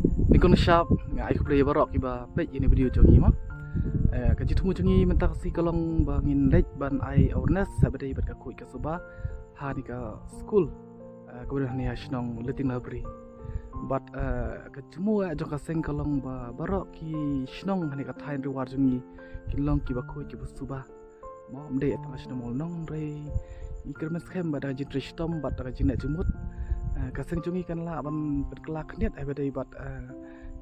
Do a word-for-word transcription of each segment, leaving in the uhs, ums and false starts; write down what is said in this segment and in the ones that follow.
Ni kong shap nga ai khublei baroh kiba peit ïa ine i video jong ngi mo. Eh, ka jingthmu jong ngi mynta ka sngi ka long ba ngin leit ban ai awareness ha ba dei bad ka khuid ka suba ha ine ka skul, eh, kaba don ha ine ha shnong Leiting Library. Bad, eh, ka jingthmu jong ka seng ka long ba baroh ki shnong ha ine ka thaiñ Ri War jong ngi kin long kiba khuid kiba suba. Mo, ym dei tang ha shnong Mawlynnong, hynrei ngi kyrmen skhem ba da ka jingtrei shitom bad da ka jingleh jingmut, eh, ka seng jong ngi kan lah ban pynkylla khyndiat ha ba dei bad, eh,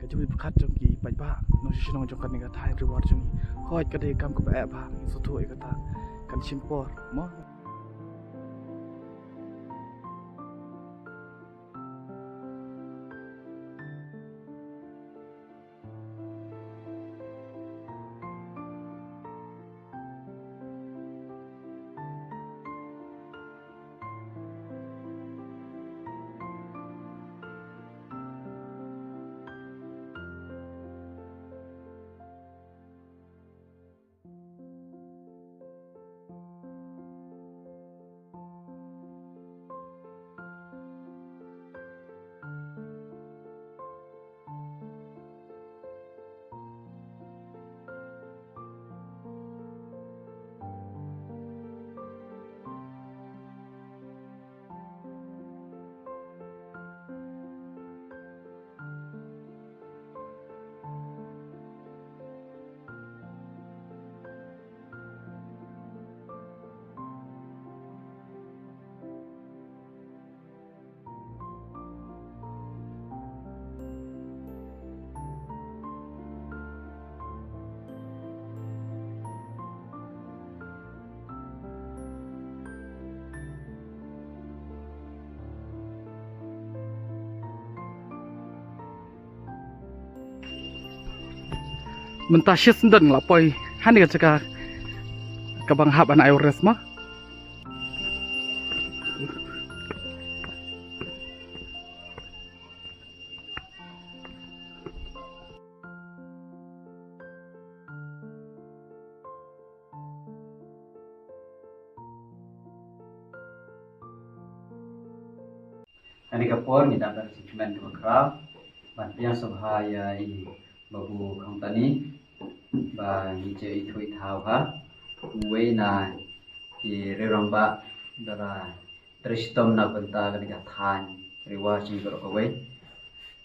ka jingmut pyrkhat jong ki paidbah nongshong shnong jong kane ka thaiñ Ri War jong ngi. Hooid ka dei ka kam kaba eh bha, ngi sngewthuh ïa kata, kan shim por mo. Mynta shi snem nga la poi ha ine ka jaka kaba nga hap ban ai awareness mo. Kane ka por ngi dap da ka jingkmen kaba khraw ban pdiang sngewbha ïa i Babu Khongtani ba ngi ju ithuh ithaw ha, uwei na ki riew rangbah ba la trei shitom na ka bynta kane ka thaiñ Ri War jong ngi baroh kawei,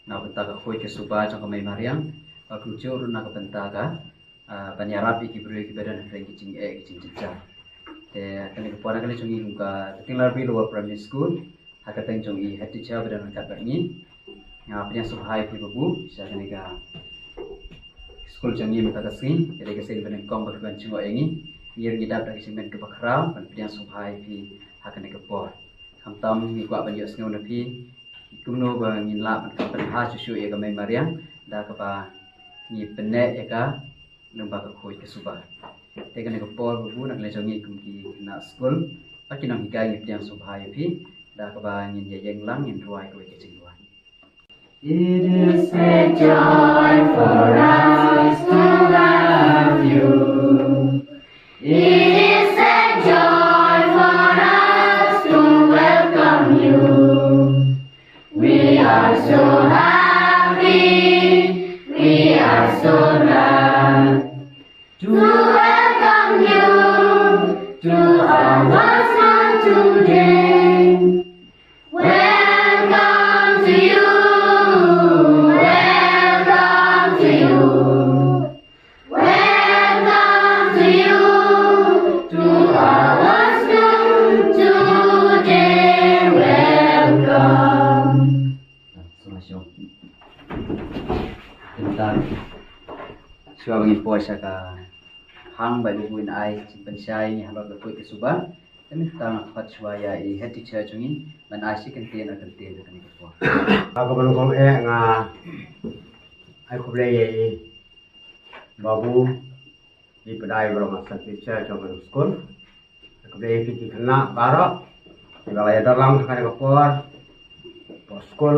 na ka bynta ka khuid ka suba jong ka mei mariang, bad kumjuh ruh na ka bynta ka, ah, ban ïarap ïa ki briew kiba don hapdeng ki jingeh ki jingjynjar. Te kane ka por na ka liang jong ngi kum ka Leiting Library Lower Primary School, ha ka kyrteng jong i head teacher ba don ryngkat bad ngi, nga pdiang sngewbha ïa phi Babu sha kane ka skul jong ngi mynta ka sngi. Ka dei ka sien ba nyngkong ba phi wan jngoh ïa ngi. Ngi ruh ngi dap da ka jingkmen kaba khraw ban pdiang sngewbha ïa phi ha kane ka por. Khamtam ngi kwah ban ïohsngew na phi kumno ba ngin lah ban kham pynbha shuh shuh ïa ka mei mariang da kaba ngi pynneh ïa ka lyngba ka khuid ka suba. Te kane ka por Babu, na ka liang jong ngi kum ki khynnah skul bad ki nonghikai, ngi pdiang sngewbha ïa phi da kaba ngin ïa ïeng lang ngin rwai kawei ka jingduwai. It is a joy for us to have you. It is a joy for us to welcome you. We are so happy, we are so glad to welcome you to our school today. Welcome to you, welcome to you, welcome to you, to our school today, welcome. Sngewbha shuh. Te mynta shuwa ba ngin poi sha ka hang ba i Babu in ai jingpynshai ïa ngi halor ka khuid ka suba. Te mynta nga khot shuwa ïa i head teacher jong ngi ban ai shi kyntien ar kyntien ha kane ka por. Ka kaba nyngkong eh nga ai khublei ïa i Babu, i Padai baroh, master teacher jong ka skul. Khublei ïa phi ki khynnah baroh kiba la ïadon lang ha kane ka por, por skul,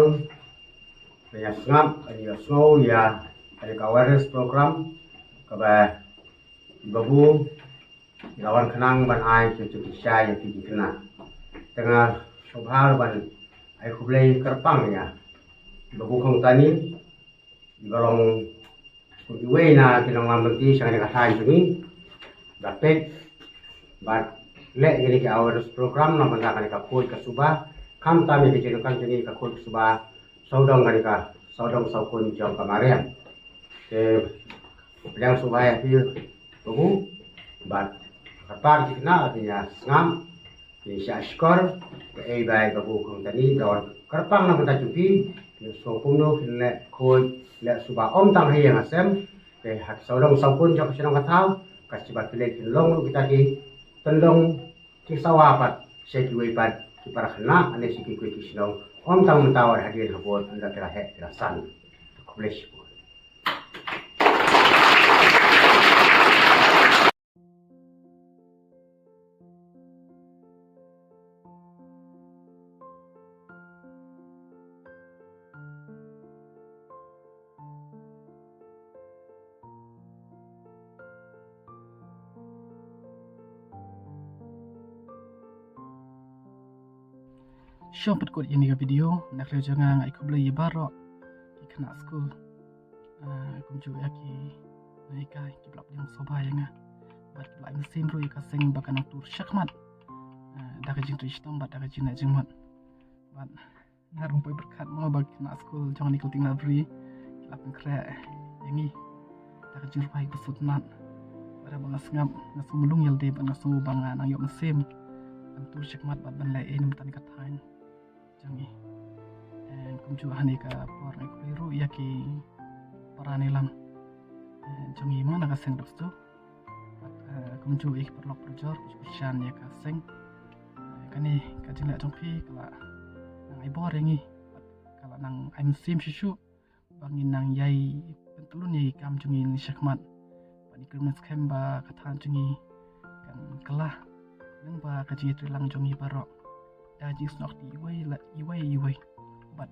ban ïasngap, ban ïasngew ïa kane ka awareness program kaba i Babu i la wan khnang ban ai ka jingpynshai ïa phi ki khynnah. Te nga sngewbha ban ai khublei kyrpang ïa i Babu Khongtani, Ki ba long kum iwei na ki nonglam lynti sha kane ka thaiñ jong ngi, ba peit bad leh ïa kine ki awareness program na bynta kane ka khuid ka suba, khamtam ïa ka jingdonkam jong ngi ka khuid ka suba sawdong kane ka, sawdong sawkun jong ka mariang. Te pdiang sngewbha ïa phi babu, bad kyrpad ïa phi khynnah, phi ïa sngap, phi ïa shah shkor, kaei ba i babu Kongtani da wan kyrpang na ka bynta jong phi. Phi sngew kumno phin leh khuid, leh suba ym tang ha ïing ha sem, te ha ki sawdong sawkun jong ka shnong ka thaw, ka shibat phi leh phin long ruh kita ki tyndong jingsawa pat sha kiwei pat ki para khynnah ne sha kiwei ki shnong, ym tang mynta, wat hadien habud ynda ki la heh ki la san. Khublei shibun. Shong pat kut ïa kane ka video, na ka liang jong nga nga ai khublei ïa baroh ki khynnah skul. Ah, kumjuh ïa ki nonghikai kiba la pdiang sngewbha ïa nga bad kiba la ai mynsiem ruh ïa ka seng ba kan nang tur shakhmat, ah, da ka jingtrei shitom bad da ka jingleh jingmut. Bad nga ruh poi pyrkhat mo ba ki khynnah skul jong kane ka Clotilde Library ki la pynkhreh ïa ngi da ka jingrwai kaba sngewtynnat. Bad haba nga sngap, nga sngew mlung ïalade bad nga sngew ba nga nang ïoh mynsiem ban tur shakhmat bad ban leh ei na bynta kane ka thaiñ jong ngi. Eh, kumjuh ha kane ka por nga ai khublei ruh ïa ki para nongïalam, eh, jong ngi mo na ka seng Dapstu. Bad, eh, kumjuh ïa ki paralok parajor, kumjuh kyrshan ïa ka seng. Eh, kane ka jingleh jong phi ka la nang ai bor ïa ngi bad ka la nang ai mynsiem shuh shuh ba ngin nang ïai pyntlun ïa ki kam jong ngi shakhmat. Bad ngi kyrmen skhem ba ka thaiñ jong ngi kan kylla lyngba ka jingïatreilang jong ngi baroh da jingsnoh kti iwei la iwei iwei bad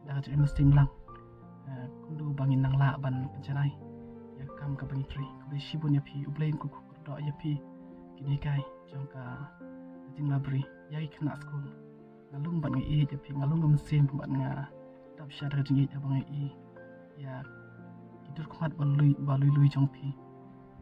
da ka jingmynsiem lang, eh, kumno ba ngin nang lah ban pynjanai ïa ka kam kaba ngi trei. Khublei shibun ïa phi, U Blei un kyrkhu kyrdoh ïa phi ki nonghikai jong ka Clotilde Library, ïa ki khynnah skul. Nga lung bad nga ïeit ïa phi, nga lung ka mynsiem bad nga dap sha da ka jingïeit haba nga ïohi ïa ki dur khmat ba lui, ba lui lui jong phi.